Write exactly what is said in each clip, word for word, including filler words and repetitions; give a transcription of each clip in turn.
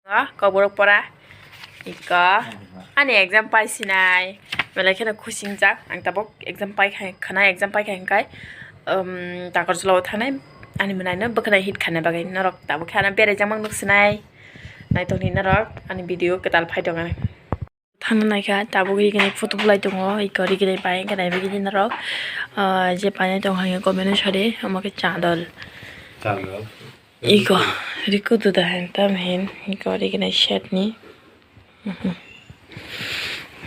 Kokborok pora. Iko. Ani exam pai sinai. Belai kheno khusingjak. Ang tabuk exam pai khai, khana exam pai khai hwnkhe, um, Takarjala o thangnai. Ani mwnaino bwkhwnai hit khaina bagwi norok tabuk khe ano beraijak mang nuk sinai. Naitokni norok ani video kwtal phai tongani. Thangna naikha tabuk rignai photo bulai tongo. Iko rignai bai hwnkhe naibe gini norok, ah, je painai tong hwnyo comment o sadi omo khe chadol. Chadol. Iko, rikudu da hen tam hen, iko ori gwnai set ni. Mhm.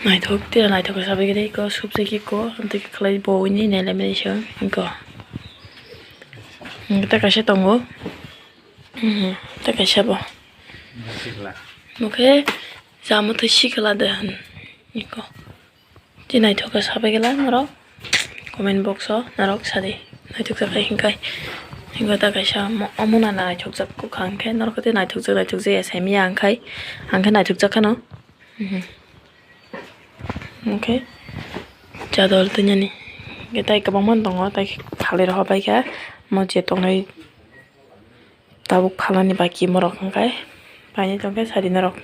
Naithok, tira naithok khe sabai gede iko, subject iko, amtwi khe khlai bo wini nai lamani se, iko. Iko ta kaisa tongo. Mhm, ta kaisa bo. Sikla. Bo khe, jamo twi sikla de hen, iko. Tei naithok khe sabai gela norok comment box o norok sadi naithok jak hai hwnkhai hwnkhai ta kaisa omo na naithok jak kwkhwrang khe norok tei naithok jak naithok jak ya saimanya hwnkhai ang khe naithok jak kheno hwnkhe chadol twi nani hwnkhe tai kwbangma tongo tai khalai rok bai kha mo je tongnai tabuk khalani baki morok hwnkhai painai tongkhe sadi norok.